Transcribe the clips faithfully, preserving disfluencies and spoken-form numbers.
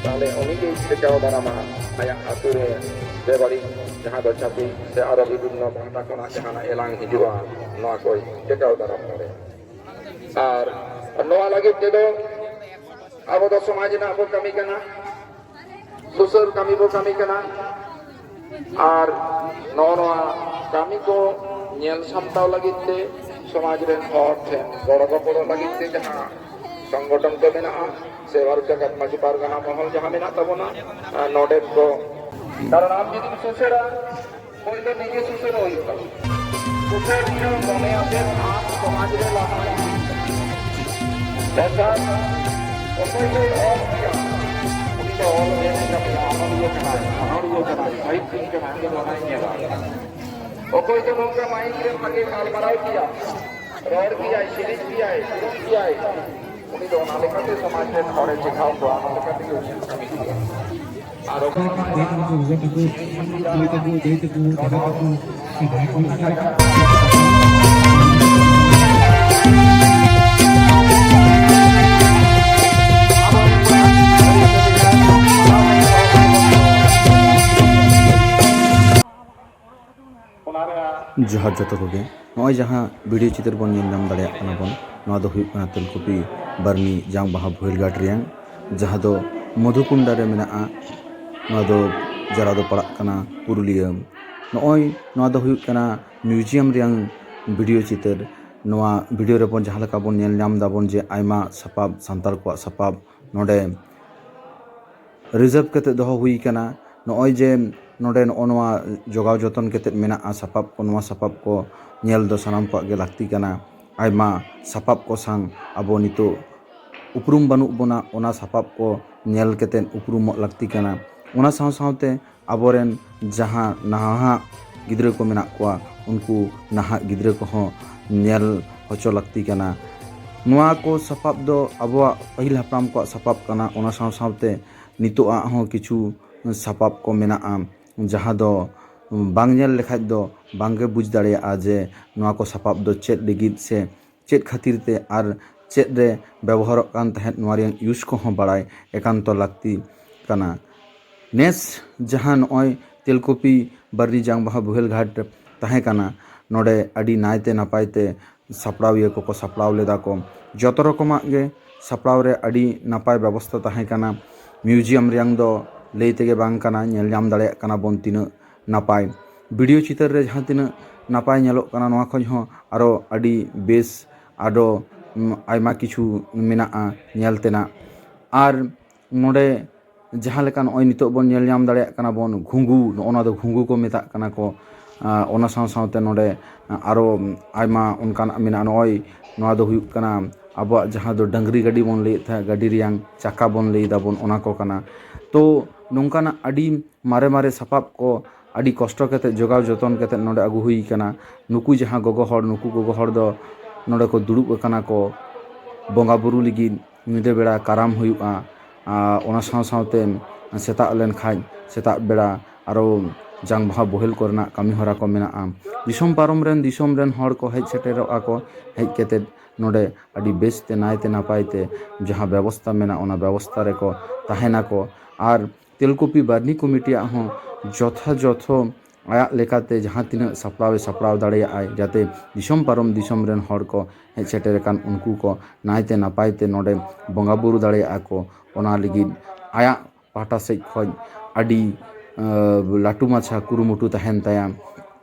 ᱛᱟᱦᱞᱮ ᱩᱱᱤᱜᱮ ᱴᱮᱠᱟᱣ ᱫᱟᱨᱟᱢᱟ ᱟᱭᱟᱜ ᱟᱹᱛᱩ ᱨᱮ ᱵᱮᱵᱟᱹᱲᱤᱡ ᱡᱟᱦᱟᱸ ᱫᱚ ᱪᱷᱟᱹᱛᱤᱠ ᱥᱮ ᱟᱨᱚ ᱵᱤᱵᱷᱤᱱᱱᱚ ᱯᱟᱦᱴᱟ ᱠᱷᱚᱱᱟᱜ ᱡᱟᱦᱟᱱᱟᱜ ᱮᱞᱟᱝ ᱦᱤᱡᱩᱜᱼᱟ, ᱱᱚᱣᱟ ᱠᱚᱭ ᱴᱮᱠᱟᱣ ᱫᱟᱨᱟᱢ ᱫᱟᱲᱮᱭᱟᱜᱼᱟ᱾ ᱟᱨ ᱱᱚᱣᱟ ᱞᱟᱹᱜᱤᱫ ᱛᱮᱫᱚ ᱟᱵᱚ ᱫᱚ ᱥᱚᱢᱟᱡᱽ ᱨᱮᱱᱟᱜ ᱵᱚ ᱠᱟᱹᱢᱤ ᱠᱟᱱᱟ, ᱥᱩᱥᱟᱹᱨ ᱠᱟᱹᱢᱤ ᱵᱚ ᱠᱟᱹᱢᱤ ᱠᱟᱱᱟ᱾ ᱟᱨ ᱱᱚᱜᱼᱚ ᱱᱚᱣᱟ ᱠᱟᱹᱢᱤ ᱠᱚ ᱧᱮᱞ ᱥᱟᱢᱴᱟᱣ ᱞᱟᱹᱜᱤᱫ ᱛᱮ ᱥᱚᱢᱟᱡᱽ ᱨᱮᱱ ᱦᱚᱲ ᱴᱷᱮᱱ ᱜᱚᱲᱚ ᱜᱚᱯᱚᱲᱚ ᱞᱟᱹᱜᱤᱫ ᱛᱮ ᱡᱟᱦᱟᱸ ᱥᱚᱝᱜᱚᱴᱷᱚᱱ ᱠᱚ ᱢᱮᱱᱟᱜᱼᱟ, ᱥᱮ ᱵᱟᱨᱚ ᱡᱟᱠᱟᱛ ᱢᱟᱹᱡᱷᱤ ᱯᱟᱨᱜᱟᱱᱟ ᱢᱚᱦᱚᱞ ᱡᱟᱦᱟᱸ ᱢᱮᱱᱟᱜ ᱛᱟᱵᱚᱱᱟ, ᱟᱨ ᱱᱚᱰᱮ ᱠᱚ, ᱠᱟᱨᱚᱱ ᱟᱢ ᱡᱩᱫᱤᱢ ᱥᱩᱥᱟᱹᱨᱟ, ᱯᱳᱭᱞᱳ ᱱᱤᱡᱮ ᱥᱩᱥᱟᱹᱨ ᱦᱩᱭᱩᱜ ᱛᱟᱢᱟ᱾ ᱥᱩᱥᱟᱹᱨ ᱱᱤᱭᱚᱢ ᱢᱚᱱᱮ ᱟᱛᱮᱫ ᱟᱢ ᱥᱚᱢᱟᱡᱽ ᱨᱮ ᱞᱟᱦᱟ ᱤᱫᱤ᱾ ᱚᱨᱛᱷᱟᱛ ᱚᱠᱚᱭ ᱫᱚᱭ ᱚᱞ ᱜᱮᱭᱟ, ᱩᱱᱤ ᱫᱚ ᱚᱞ ᱮᱫ ᱠᱟᱱᱟᱭ, ᱚᱱᱚᱞᱤᱭᱟᱹ ᱠᱟᱱᱟᱭ, ᱚᱱᱚᱲᱤᱭᱟᱹ ᱠᱟᱱᱟᱭ, ᱥᱟᱦᱤᱛᱭᱤᱠ ᱠᱟᱱᱟᱭ, ᱩᱱᱤ ᱫᱚ ᱚᱱᱟᱭ ᱧᱮᱞᱟ᱾ ᱚᱠᱚᱭ ᱫᱚ ᱱᱚᱝᱠᱟ ᱢᱟᱭᱤᱠ ᱨᱮ ᱵᱷᱟᱜᱮ ᱜᱟᱞᱢᱟᱨᱟᱣ ᱜᱮᱭᱟ, ᱨᱚᱲ ᱜᱮᱭᱟᱭ, ᱥᱮᱨᱮᱧ ᱜᱮᱭᱟᱭ, ᱩᱫᱩᱜ ᱜᱮᱭᱟᱭ, ᱩᱱᱤ ᱫᱚ ᱚᱱᱟ ᱞᱮᱠᱟᱛᱮ ᱥᱚᱢᱟᱡᱽ ᱨᱮᱱ ᱦᱚᱲᱮ ᱪᱮᱸᱜᱷᱟᱣ ᱠᱚᱣᱟ, ᱚᱱᱟ ᱞᱮᱠᱟᱛᱮ ᱩᱪᱤᱛ ᱠᱟᱹᱢᱤ ᱠᱚᱣᱟ᱾ ᱟᱨ ᱚᱠᱟ ᱡᱚᱦᱟᱨ ᱡᱚᱛᱚ ᱠᱚᱜᱮ᱾ ᱱᱚᱜᱼᱚᱭ ᱡᱟᱦᱟᱸ ᱵᱷᱤᱰᱤᱭᱳ ᱪᱤᱛᱟᱹᱨ ᱵᱚᱱ ᱧᱮᱞ ᱧᱟᱢ ᱫᱟᱲᱮᱭᱟᱜ ᱠᱟᱱᱟ ᱵᱚᱱ, ᱱᱚᱣᱟ ᱫᱚ ᱦᱩᱭᱩᱜ ᱠᱟᱱᱟ ᱛᱮᱞᱠᱩᱯᱤ ᱵᱟᱨᱱᱤ ᱡᱟᱝ ᱵᱟᱦᱟ ᱵᱷᱩᱭᱟᱹᱞ ᱜᱷᱟᱴ ᱨᱮᱭᱟᱝ, ᱡᱟᱦᱟᱸ ᱫᱚ ᱢᱚᱫᱷᱩᱠᱩᱱᱰᱟ ᱨᱮ ᱢᱮᱱᱟᱜᱼᱟ᱾ ᱱᱚᱣᱟ ᱫᱚ ᱡᱟᱨᱟ ᱫᱚ ᱯᱟᱲᱟᱜ ᱠᱟᱱᱟ ᱯᱩᱨᱩᱞᱤᱭᱟᱹ᱾ ᱱᱚᱜᱼᱚᱭ ᱱᱚᱣᱟ ᱫᱚ ᱦᱩᱭᱩᱜ ᱠᱟᱱᱟ ᱢᱤᱭᱩᱡᱤᱭᱟᱢ ᱨᱮᱭᱟᱝ ᱵᱷᱤᱰᱤᱭᱳ ᱪᱤᱛᱟᱹᱨ᱾ ᱱᱚᱣᱟ ᱵᱷᱤᱰᱤᱭᱳ ᱨᱮᱵᱚᱱ ᱡᱟᱦᱟᱸ ᱞᱮᱠᱟ ᱵᱚᱱ ᱧᱮᱞ ᱧᱟᱢ ᱫᱟᱵᱚᱱ ᱡᱮ ᱟᱭᱢᱟ ᱥᱟᱯᱟᱵ, ᱥᱟᱱᱛᱟᱲ ᱠᱚᱣᱟᱜ ᱥᱟᱯᱟᱵ ᱱᱚᱰᱮ ᱨᱤᱡᱟᱨᱵᱷ ᱠᱟᱛᱮ ᱫᱚᱦᱚ ᱦᱩᱭ ᱠᱟᱱᱟ᱾ ᱱᱚᱜᱼᱚᱭ ᱡᱮ ᱱᱚᱰᱮ ᱱᱚᱜᱼᱚ ᱱᱚᱣᱟ ᱡᱚᱜᱟᱣ ᱡᱚᱛᱚᱱ ᱠᱟᱛᱮ ᱢᱮᱱᱟᱜᱼᱟ ᱥᱟᱯᱟᱵ ᱠᱚ, ᱱᱚᱣᱟ ᱥᱟᱯᱟᱵ ᱠᱚ ᱧᱮᱞ ᱫᱚ ᱥᱟᱱᱟᱢ ᱠᱚᱣᱟᱜ ᱜᱮ ᱞᱟᱹᱠᱛᱤ ᱠᱟᱱᱟ᱾ ᱟᱭᱢᱟ ᱥᱟᱯᱟᱵ ᱠᱚ ᱥᱟᱶ ᱟᱵᱚ ᱱᱤᱛᱚᱜ ᱩᱯᱨᱩᱢ ᱵᱟᱹᱱᱩᱜ ᱵᱚᱱᱟ, ᱚᱱᱟ ᱥᱟᱯᱟᱵ ᱠᱚ ᱧᱮᱞ ᱠᱟᱛᱮ ᱩᱯᱨᱩᱢᱚᱜ ᱞᱟᱹᱠᱛᱤ ᱠᱟᱱᱟ᱾ ᱚᱱᱟ ᱥᱟᱶ ᱥᱟᱶᱛᱮ ᱟᱵᱚᱨᱮᱱ ᱡᱟᱦᱟᱸ ᱱᱟᱦᱟᱜ ᱜᱤᱫᱽᱨᱟᱹ ᱠᱚ ᱢᱮᱱᱟᱜ ᱠᱚᱣᱟ, ᱩᱱᱠᱩ ᱱᱟᱦᱟᱜ ᱜᱤᱫᱽᱨᱟᱹ ᱠᱚᱦᱚᱸ ᱧᱮᱞ ᱦᱚᱪᱚ ᱞᱟᱹᱠᱛᱤ ᱠᱟᱱᱟ᱾ ᱱᱚᱣᱟ ᱠᱚ ᱥᱟᱯᱟᱵ ᱫᱚ ᱟᱵᱚᱣᱟᱜ ᱯᱟᱹᱦᱤᱞ ᱦᱟᱯᱲᱟᱢ ᱠᱚᱣᱟᱜ ᱥᱟᱯᱟᱵ ᱠᱟᱱᱟ᱾ ᱚᱱᱟ ᱥᱟᱶ ᱥᱟᱶᱛᱮ ᱱᱤᱛᱚᱜ ᱟᱜ ᱦᱚᱸ ᱠᱤᱪᱷᱩ ᱥᱟᱯᱟᱵ ᱠᱚ ᱢᱮᱱᱟᱜᱼᱟ, ᱡᱟᱦᱟᱸ ᱫᱚ ᱵᱟᱝ ᱧᱮᱞ ᱞᱮᱠᱷᱟᱡ ᱫᱚ ᱵᱟᱝᱜᱮ ᱵᱩᱡᱽ ᱫᱟᱲᱮᱭᱟᱜᱼᱟ ᱡᱮ ᱱᱚᱣᱟ ᱠᱚ ᱥᱟᱯᱟᱵ ᱫᱚ ᱪᱮᱫ ᱞᱟᱹᱜᱤᱫ ᱥᱮ ᱪᱮᱫ ᱠᱷᱟᱹᱛᱤᱨ ᱛᱮ ᱟᱨ ᱪᱮᱫ ᱨᱮ ᱵᱮᱵᱚᱦᱟᱨᱚᱜ ᱠᱟᱱ ᱛᱟᱦᱮᱸᱫ, ᱱᱚᱣᱟ ᱨᱮᱭᱟᱜ use ᱠᱚᱦᱚᱸ ᱵᱟᱲᱟᱭ ᱮᱠᱟᱱᱛᱚ ᱞᱟᱹᱠᱛᱤ ᱠᱟᱱᱟ᱾ ᱱᱮᱥ ᱡᱟᱦᱟᱸ ᱱᱚᱜᱼᱚᱭ ᱛᱮᱞᱠᱩᱯᱤ ᱵᱟᱨᱱᱤ ᱡᱟᱝ ᱵᱟᱦᱟ ᱵᱳᱦᱮᱞ ᱜᱷᱟᱴ ᱛᱟᱦᱮᱸ ᱠᱟᱱᱟ, ᱱᱚᱰᱮ ᱟᱹᱰᱤ ᱱᱟᱭᱛᱮ ᱱᱟᱯᱟᱭ ᱛᱮ ᱥᱟᱯᱲᱟᱣᱤᱭᱟᱹ ᱠᱚᱠᱚ ᱥᱟᱯᱲᱟᱣ ᱞᱮᱫᱟ ᱠᱚ᱾ ᱡᱚᱛᱚ ᱨᱚᱠᱚᱢᱟᱜ ᱜᱮ ᱥᱟᱯᱲᱟᱣ ᱨᱮ ᱟᱹᱰᱤ ᱱᱟᱯᱟᱭ ᱵᱮᱵᱚᱥᱛᱷᱟ ᱛᱟᱦᱮᱸ ᱠᱟᱱᱟ᱾ Museum ᱨᱮᱭᱟᱝ ᱫᱚ ᱞᱟᱹᱭ ᱛᱮᱜᱮ ᱵᱟᱝ ᱠᱟᱱᱟ, ᱧᱮᱞ ᱧᱟᱢ ᱫᱟᱲᱮᱭᱟᱜ ᱠᱟᱱᱟ ᱵᱚᱱ ᱛᱤᱱᱟᱹᱜ ᱱᱟᱯᱟᱭ᱾ video ᱪᱤᱛᱟᱹᱨ ᱨᱮ ᱡᱟᱦᱟᱸ ᱛᱤᱱᱟᱹᱜ ᱱᱟᱯᱟᱭ ᱧᱮᱞᱚᱜ ᱠᱟᱱᱟ, ᱱᱚᱣᱟ ᱠᱷᱚᱱ ᱦᱚᱸ ᱟᱨᱚ ᱟᱹᱰᱤ ᱵᱮᱥ, ᱟᱨᱚ, ᱩᱢ, ᱟᱭᱢᱟ ᱠᱤᱪᱷᱩ ᱢᱮᱱᱟᱜᱼᱟ ᱧᱮᱞ ᱛᱮᱱᱟᱜ᱾ ᱟᱨ ᱱᱚᱰᱮ ᱡᱟᱦᱟᱸ ᱞᱮᱠᱟ ᱱᱚᱜᱼᱚᱭ ᱱᱤᱛᱚᱜ ᱵᱚᱱ ᱧᱮᱞ ᱧᱟᱢ ᱫᱟᱲᱮᱭᱟᱜ ᱠᱟᱱᱟ ᱵᱚᱱ, ᱜᱷᱩᱸᱜᱩ, ᱱᱚᱜᱼᱚ ᱱᱚᱣᱟ ᱫᱚ ᱜᱷᱩᱸᱜᱩ ᱠᱚ ᱢᱮᱛᱟᱜ ᱠᱟᱱᱟ ᱠᱚ᱾ ᱟᱨ ᱚᱱᱟ ᱥᱟᱶ ᱥᱟᱶᱛᱮ ᱱᱚᱰᱮ ᱟᱨᱚ ᱟᱭᱢᱟ ᱚᱱᱠᱟᱱᱟᱜ ᱢᱮᱱᱟᱜᱼᱟ᱾ ᱱᱚᱜᱼᱚᱭ ᱱᱚᱣᱟ ᱫᱚ ᱦᱩᱭᱩᱜ ᱠᱟᱱᱟ ᱟᱵᱚᱣᱟᱜ ᱡᱟᱦᱟᱸ ᱫᱚ ᱰᱟᱹᱝᱨᱤ ᱜᱟᱹᱰᱤ ᱵᱚᱱ ᱞᱟᱹᱭᱮᱫ ᱛᱟᱦᱮᱸᱫ, ᱜᱟᱹᱰᱤ ᱨᱮᱭᱟᱝ ᱪᱟᱠᱟ ᱵᱚᱱ ᱞᱟᱹᱭ ᱫᱟᱵᱚᱱ, ᱚᱱᱟ ᱠᱚ ᱠᱟᱱᱟ᱾ ᱛᱚ ᱱᱚᱝᱠᱟᱱᱟᱜ ᱟᱹᱰᱤ ᱢᱟᱨᱮ ᱢᱟᱨᱮ ᱥᱟᱯᱟᱵ ᱠᱚ ᱟᱹᱰᱤ ᱠᱚᱥᱴᱚ ᱠᱟᱛᱮᱫ ᱡᱚᱜᱟᱣ ᱡᱚᱛᱚᱱ ᱠᱟᱛᱮᱫ ᱱᱚᱰᱮ ᱟᱹᱜᱩ ᱦᱩᱭ ᱠᱟᱱᱟ᱾ ᱱᱩᱠᱩ ᱡᱟᱦᱟᱸ ᱜᱚᱜᱚ ᱦᱚᱲ, ᱱᱩᱠᱩ ᱜᱚᱜᱚ ᱦᱚᱲ ᱫᱚ ᱱᱚᱰᱮ ᱠᱚ ᱫᱩᱲᱩᱵ ᱟᱠᱟᱱᱟ ᱠᱚ ᱵᱚᱸᱜᱟ ᱵᱩᱨᱩ ᱞᱟᱹᱜᱤᱫ᱾ ᱧᱤᱫᱟᱹ ᱵᱮᱲᱟ ᱠᱟᱨᱟᱢ ᱦᱩᱭᱩᱜᱼᱟ᱾ ᱟᱨ ᱚᱱᱟ ᱥᱟᱶ ᱥᱟᱶᱛᱮ ᱥᱮᱛᱟᱜ ᱞᱮᱱᱠᱷᱟᱱ ᱥᱮᱛᱟᱜ ᱵᱮᱲᱟ ᱟᱨᱚ ᱡᱟᱝ ᱵᱟᱦᱟ ᱵᱳᱦᱮᱞ ᱠᱚᱨᱮᱱᱟᱜ ᱠᱟᱹᱢᱤ ᱦᱚᱨᱟ ᱠᱚ ᱢᱮᱱᱟᱜᱼᱟ᱾ ᱫᱤᱥᱚᱢ ᱯᱟᱨᱚᱢ ᱨᱮᱱ, ᱫᱤᱥᱚᱢ ᱨᱮᱱ ᱦᱚᱲ ᱠᱚ ᱦᱮᱡ ᱥᱮᱴᱮᱨᱚᱜᱼᱟ ᱠᱚ᱾ ᱦᱮᱡ ᱠᱟᱛᱮᱫ ᱱᱚᱰᱮ ᱟᱹᱰᱤ ᱵᱮᱥ ᱛᱮ, ᱱᱟᱭᱛᱮ ᱱᱟᱯᱟᱭ ᱛᱮ ᱡᱟᱦᱟᱸ ᱵᱮᱵᱚᱥᱛᱷᱟ ᱢᱮᱱᱟᱜᱼᱟ, ᱚᱱᱟ ᱵᱮᱵᱚᱥᱛᱷᱟ ᱨᱮᱠᱚ ᱛᱟᱦᱮᱱᱟᱠᱚ᱾ ᱟᱨ ᱛᱮᱞᱠᱩᱯᱤ ᱵᱟᱨᱱᱤ ᱠᱚᱢᱤᱴᱤᱭᱟᱜ ᱦᱚᱸ ᱡᱚᱛᱷᱟᱡᱚᱛᱷᱚ ᱟᱭᱟᱜ ᱞᱮᱠᱟᱛᱮ ᱡᱟᱦᱟᱸ ᱛᱤᱱᱟᱹᱜ ᱥᱟᱯᱲᱟᱣ ᱮ ᱥᱟᱯᱲᱟᱣ ᱫᱟᱲᱮᱭᱟᱜᱼᱟᱭ, ᱡᱟᱛᱮ ᱫᱤᱥᱚᱢ ᱯᱟᱨᱚᱢ ᱫᱤᱥᱚᱢ ᱨᱮᱱ ᱦᱚᱲ ᱠᱚ ᱦᱮᱡ ᱥᱮᱴᱮᱨ ᱟᱠᱟᱱ ᱩᱱᱠᱩ ᱠᱚ ᱱᱟᱭᱛᱮ ᱱᱟᱯᱟᱭ ᱛᱮ ᱱᱚᱰᱮ ᱵᱚᱸᱜᱟ ᱵᱩᱨᱩ ᱫᱟᱲᱮᱭᱟᱜᱼᱟ ᱠᱚ, ᱚᱱᱟ ᱞᱟᱹᱜᱤᱫ ᱟᱭᱟᱜ ᱯᱟᱦᱴᱟ ᱥᱮᱫ ᱠᱷᱚᱱ ᱟᱹᱰᱤ, ᱟᱸ, ᱞᱟᱹᱴᱩ ᱢᱟᱪᱷᱟ ᱠᱩᱨᱩᱢᱩᱴᱩ ᱛᱟᱦᱮᱱ ᱛᱟᱭᱟ᱾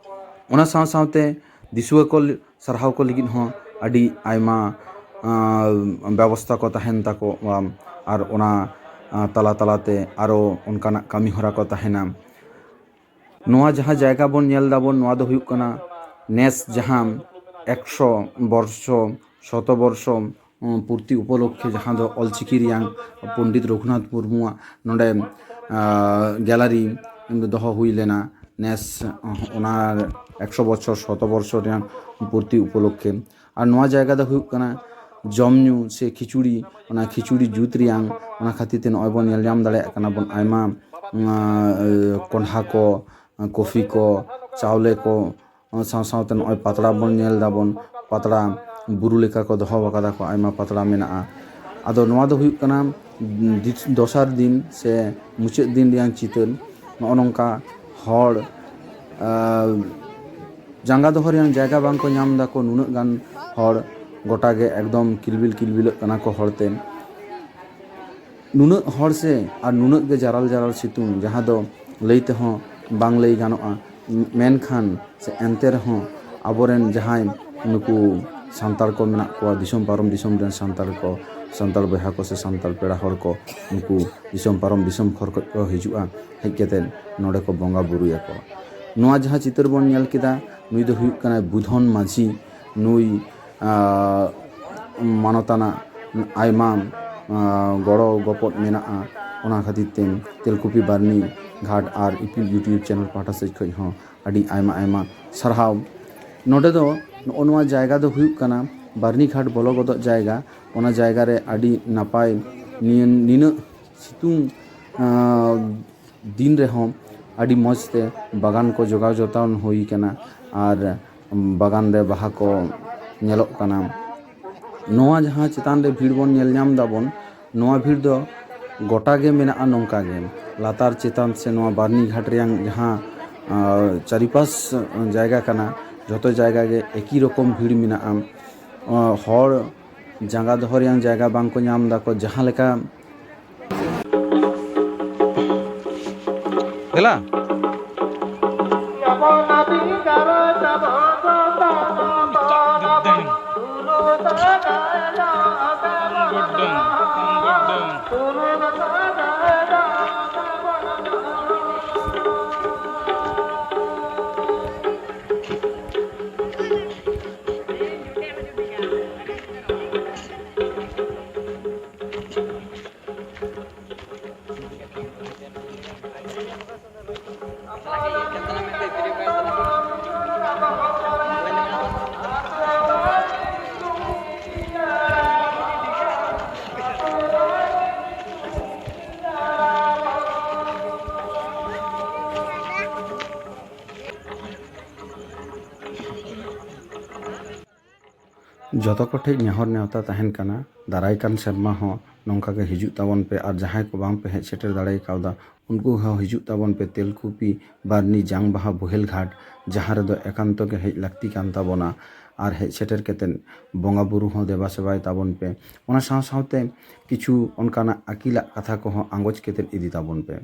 ᱚᱱᱟ ᱥᱟᱶ ᱥᱟᱶᱛᱮ ᱫᱤᱥᱩᱣᱟᱹ ᱠᱚ ᱥᱟᱨᱦᱟᱣ ᱠᱚ ᱞᱟᱹᱜᱤᱫ ᱦᱚᱸ ᱟᱹᱰᱤ ᱟᱭᱢᱟ, ᱟᱸ, ᱵᱮᱵᱚᱥᱛᱷᱟ ᱠᱚ ᱛᱟᱦᱮᱱ ᱛᱟᱠᱚᱣᱟ᱾ ᱟᱨ ᱚᱱᱟ, ᱟᱸ, ᱛᱟᱞᱟ ᱛᱟᱞᱟᱛᱮ ᱟᱨᱚ ᱚᱱᱠᱟᱱᱟᱜ ᱠᱟᱹᱢᱤ ᱦᱚᱨᱟ ᱠᱚ ᱛᱟᱦᱮᱱᱟ᱾ ᱱᱚᱣᱟ ᱡᱟᱦᱟᱸ ᱡᱟᱭᱜᱟ ᱵᱚᱱ ᱧᱮᱞ ᱫᱟᱵᱚᱱ, ᱱᱚᱣᱟ ᱫᱚ ᱦᱩᱭᱩᱜ ᱠᱟᱱᱟ ᱱᱮᱥ ᱡᱟᱦᱟᱸ ᱮᱠᱥᱚ ᱵᱚᱨᱥᱚ, ᱥᱚᱛᱚ ᱵᱚᱨᱥᱚ, ᱩᱸ, ᱯᱩᱨᱛᱤ ᱩᱯᱚᱞᱚᱠᱠᱷᱮ ᱡᱟᱦᱟᱸ ᱫᱚ ᱚᱞᱪᱤᱠᱤ ᱨᱮᱭᱟᱝ ᱯᱚᱱᱰᱤᱛ ᱨᱚᱜᱷᱩᱱᱟᱛᱷ ᱢᱩᱨᱢᱩᱣᱟᱜ ᱱᱚᱰᱮ, ᱟᱸ, gallery ᱫᱚᱦᱚ ᱦᱩᱭ ᱞᱮᱱᱟ᱾ ᱱᱮᱥ ᱚᱱᱟ ᱮᱠᱥᱚ ᱵᱚᱪᱷᱚᱨ, ᱥᱚᱛᱚ ᱵᱚᱨᱥᱚ ᱨᱮᱭᱟᱝ ᱯᱩᱨᱛᱤ ᱩᱯᱚᱞᱚᱠᱠᱷᱮ᱾ ᱟᱨ ᱱᱚᱣᱟ ᱡᱟᱭᱜᱟ ᱫᱚ ᱦᱩᱭᱩᱜ ᱠᱟᱱᱟ ᱡᱚᱢ ᱧᱩ ᱥᱮ ᱠᱷᱤᱪᱩᱲᱤ, ᱚᱱᱟ ᱠᱷᱤᱪᱩᱲᱤ ᱡᱩᱛ ᱨᱮᱭᱟᱝ᱾ ᱚᱱᱟ ᱠᱷᱟᱹᱛᱤᱨ ᱛᱮ ᱱᱚᱜᱼᱚᱭ ᱵᱚᱱ ᱧᱮᱞ ᱧᱟᱢ ᱫᱟᱲᱮᱭᱟᱜ ᱠᱟᱱᱟ ᱵᱚᱱ ᱟᱭᱢᱟ, ᱩᱸ, ᱠᱚᱸᱰᱷᱟ ᱠᱚ, ᱠᱚᱯᱷᱤ ᱠᱚ, ᱪᱟᱣᱞᱮ ᱠᱚ, ᱥᱟᱶ ᱥᱟᱶᱛᱮ ᱱᱚᱜᱼᱚᱭ ᱯᱟᱛᱲᱟ ᱵᱚᱱ ᱧᱮᱞ ᱫᱟᱵᱚᱱ, ᱯᱟᱛᱲᱟ ᱵᱩᱨᱩ ᱞᱮᱠᱟ ᱠᱚ ᱫᱚᱦᱚ ᱟᱠᱟᱫᱟ ᱠᱚ, ᱟᱭᱢᱟ ᱯᱟᱛᱲᱟ ᱢᱮᱱᱟᱜᱼᱟ᱾ ᱟᱫᱚ ᱱᱚᱣᱟ ᱫᱚ ᱦᱩᱭᱩᱜ ᱠᱟᱱᱟ, ᱫᱤᱥ-, ᱫᱚᱥᱟᱨ ᱫᱤᱱ ᱥᱮ ᱢᱩᱪᱟᱹᱫ ᱫᱤᱱ ᱨᱮᱭᱟᱜ ᱪᱤᱛᱟᱹᱨ᱾ ᱱᱚᱜᱼᱚ ᱱᱚᱝᱠᱟ ᱦᱚᱲ, ᱟᱨ ᱡᱟᱸᱜᱟ ᱫᱚᱦᱚ ᱨᱮᱭᱟᱜ ᱡᱟᱭᱜᱟ ᱵᱟᱝ ᱠᱚ ᱧᱟᱢ ᱫᱟᱠᱚ, ᱱᱩᱱᱟᱹᱜ ᱜᱟᱱ ᱦᱚᱲ ᱜᱚᱴᱟ ᱜᱮ ᱮᱠᱫᱚᱢ ᱠᱤᱞᱵᱤᱞ ᱠᱤᱞᱵᱤᱞᱚᱜ ᱠᱟᱱᱟ ᱠᱚ ᱦᱚᱲ ᱛᱮ᱾ ᱱᱩᱱᱟᱹᱜ ᱦᱚᱲ ᱥᱮ ᱟᱨ ᱱᱩᱱᱟᱹᱜ ᱜᱮ ᱡᱟᱨᱟᱞ ᱡᱟᱨᱟᱞ ᱥᱤᱛᱩᱝ, ᱡᱟᱦᱟᱸ ᱫᱚ ᱞᱟᱹᱭ ᱛᱮᱦᱚᱸ ᱵᱟᱝ ᱞᱟᱹᱭ ᱜᱟᱱᱚᱜᱼᱟ᱾ ᱢᱮᱱᱠᱷᱟᱱ ᱥᱮ ᱮᱱᱛᱮ ᱨᱮᱦᱚᱸ ᱟᱵᱚᱨᱮᱱ ᱡᱟᱦᱟᱸᱭ ᱱᱩᱠᱩ ᱥᱟᱱᱛᱟᱲ ᱠᱚ ᱢᱮᱱᱟᱜ ᱠᱚᱣᱟ, ᱫᱤᱥᱚᱢ ᱯᱟᱨᱚᱢ ᱫᱤᱥᱚᱢ ᱨᱮᱱ ᱥᱟᱱᱛᱟᱲ ᱠᱚ, ᱥᱟᱱᱛᱟᱲ ᱵᱚᱭᱦᱟ ᱠᱚ ᱥᱮ ᱥᱟᱱᱛᱟᱲ ᱯᱮᱲᱟ ᱦᱚᱲ ᱠᱚ, ᱱᱩᱠᱩ ᱫᱤᱥᱚᱢ ᱯᱟᱨᱚᱢ ᱫᱤᱥᱚᱢ ᱠᱷᱚᱱ ᱠᱚ ᱦᱤᱡᱩᱜᱼᱟ, ᱦᱮᱡ ᱠᱟᱛᱮ ᱱᱚᱰᱮ ᱠᱚ ᱵᱚᱸᱜᱟ ᱵᱩᱨᱩᱭᱟᱠᱚ᱾ ᱱᱚᱣᱟ ᱡᱟᱦᱟᱸ ᱪᱤᱛᱟᱹᱨ ᱵᱚᱱ ᱧᱮᱞ ᱠᱮᱫᱟ, ᱱᱩᱭ ᱫᱚ ᱦᱩᱭᱩᱜ ᱠᱟᱱᱟᱭ ᱵᱩᱫᱷᱚᱱ ᱢᱟᱹᱡᱷᱤ᱾ ᱱᱩᱭ, ᱟᱸ, ᱢᱟᱱᱚᱛᱟᱱᱟᱜ ᱟᱭᱢᱟ, ᱟᱸ, ᱜᱚᱲᱚ ᱜᱚᱯᱚᱲ ᱢᱮᱱᱟᱜᱼᱟ᱾ ᱚᱱᱟ ᱠᱷᱟᱹᱛᱤᱨ ᱛᱮ ᱛᱮᱞᱠᱩᱯᱤ ᱵᱟᱨᱱᱤ ᱜᱷᱟᱴ ᱟᱨ ᱤᱯᱤᱞ YouTube channel ᱯᱟᱦᱴᱟ ᱥᱮᱫ ᱠᱷᱚᱱ ᱦᱚᱸ ᱟᱹᱰᱤ ᱟᱭᱢᱟ ᱟᱭᱢᱟ ᱥᱟᱨᱦᱟᱣ᱾ ᱱᱚᱰᱮ ᱫᱚ ᱱᱚᱜᱼᱚ ᱱᱚᱣᱟ ᱡᱟᱭᱜᱟ ᱫᱚ ᱦᱩᱭᱩᱜ ᱠᱟᱱᱟ ᱵᱟᱨᱱᱤ ᱜᱷᱟᱴ ᱵᱚᱞᱚ ᱜᱚᱫᱚᱜ ᱡᱟᱭᱜᱟ᱾ ᱚᱱᱟ ᱡᱟᱭᱜᱟ ᱨᱮ ᱟᱹᱰᱤ ᱱᱟᱯᱟᱭ ᱱᱤᱭᱟᱹ, ᱱᱤᱱᱟᱹᱜ ᱥᱤᱛᱩᱝ, ᱟᱸ, ᱫᱤᱱ ᱨᱮᱦᱚᱸ ᱟᱹᱰᱤ ᱢᱚᱡᱽ ᱛᱮ ᱵᱟᱜᱟᱱ ᱠᱚ ᱡᱚᱜᱟᱣ ᱡᱚᱛᱚᱱ ᱦᱩᱭ ᱠᱟᱱᱟ ᱟᱨ ᱵᱟᱜᱟᱱ ᱨᱮ ᱵᱟᱦᱟ ᱠᱚ ᱧᱮᱞᱚᱜ ᱠᱟᱱᱟ᱾ ᱱᱚᱣᱟ ᱡᱟᱦᱟᱸ ᱪᱮᱛᱟᱱ ᱨᱮ ᱵᱷᱤᱲ ᱵᱚᱱ ᱧᱮᱞ ᱧᱟᱢ ᱫᱟᱵᱚᱱ, ᱱᱚᱣᱟ ᱵᱷᱤᱲ ᱫᱚ ᱜᱚᱴᱟ ᱜᱮ ᱢᱮᱱᱟᱜᱼᱟ ᱱᱚᱝᱠᱟ ᱜᱮ᱾ ᱞᱟᱛᱟᱨ ᱪᱮᱛᱟᱱ ᱥᱮ ᱱᱚᱣᱟ ᱵᱟᱨᱱᱤ ᱜᱷᱟᱴ ᱨᱮᱭᱟᱝ ᱡᱟᱦᱟᱸ, ᱟᱸ, ᱪᱟᱨᱤᱯᱟᱥ ᱡᱟᱭᱜᱟ ᱠᱟᱱᱟ, ᱡᱷᱚᱛᱚ ᱡᱟᱭᱜᱟ ᱜᱮ ᱮᱠᱤ ᱨᱚᱠᱚᱢ ᱵᱷᱤᱲ ᱢᱮᱱᱟᱜᱼᱟ᱾ ᱟᱸ, ᱦᱚᱲ ᱡᱟᱸᱜᱟ ᱫᱚᱦᱚ ᱨᱮᱭᱟᱝ ᱡᱟᱭᱜᱟ ᱵᱟᱝ ᱠᱚ ᱧᱟᱢ ᱫᱟᱠᱚ, ᱡᱟᱦᱟᱸ ᱞᱮᱠᱟ ᱫᱮᱞᱟ᱾ ᱡᱚᱛᱚ ᱠᱚᱴᱷᱮᱡ ᱱᱮᱦᱚᱨ ᱱᱮᱣᱛᱟ ᱛᱟᱦᱮᱱ ᱠᱟᱱᱟ, ᱫᱟᱨᱟᱭ ᱠᱟᱱ ᱥᱮᱨᱢᱟ ᱦᱚᱸ ᱱᱚᱝᱠᱟ ᱜᱮ ᱦᱤᱡᱩᱜ ᱛᱟᱵᱚᱱ ᱯᱮ᱾ ᱟᱨ ᱡᱟᱦᱟᱸᱭ ᱠᱚ ᱵᱟᱝ ᱯᱮ ᱦᱮᱡ ᱥᱮᱴᱮᱨ ᱫᱟᱲᱮ ᱠᱟᱣᱫᱟ, ᱩᱱᱠᱩ ᱦᱚᱸ ᱦᱤᱡᱩᱜ ᱛᱟᱵᱚᱱ ᱯᱮ ᱛᱮᱞᱠᱩᱯᱤ ᱵᱟᱨᱱᱤ ᱡᱟᱝ ᱵᱟᱦᱟ ᱵᱳᱦᱮᱞ ᱜᱷᱟᱴ, ᱡᱟᱦᱟᱸ ᱨᱮᱫᱚ ᱮᱠᱟᱱᱛᱚ ᱜᱮ ᱦᱮᱡ ᱞᱟᱹᱠᱛᱤ ᱠᱟᱱ ᱛᱟᱵᱚᱱᱟ᱾ ᱟᱨ ᱦᱮᱡ ᱥᱮᱴᱮᱨ ᱠᱟᱛᱮᱫ ᱵᱚᱸᱜᱟ ᱵᱩᱨᱩ ᱦᱚᱸ ᱫᱮᱵᱟ ᱥᱮᱵᱟᱭ ᱛᱟᱵᱚᱱ ᱯᱮ᱾ ᱚᱱᱟ ᱥᱟᱶ ᱥᱟᱶᱛᱮ ᱠᱤᱪᱷᱩ ᱚᱱᱠᱟᱱᱟᱜ ᱟᱹᱠᱤᱞᱟᱜ ᱠᱟᱛᱷᱟ ᱠᱚᱦᱚᱸ ᱟᱸᱜᱚᱪ ᱠᱟᱛᱮᱫ ᱤᱫᱤ ᱛᱟᱵᱚᱱ ᱯᱮ᱾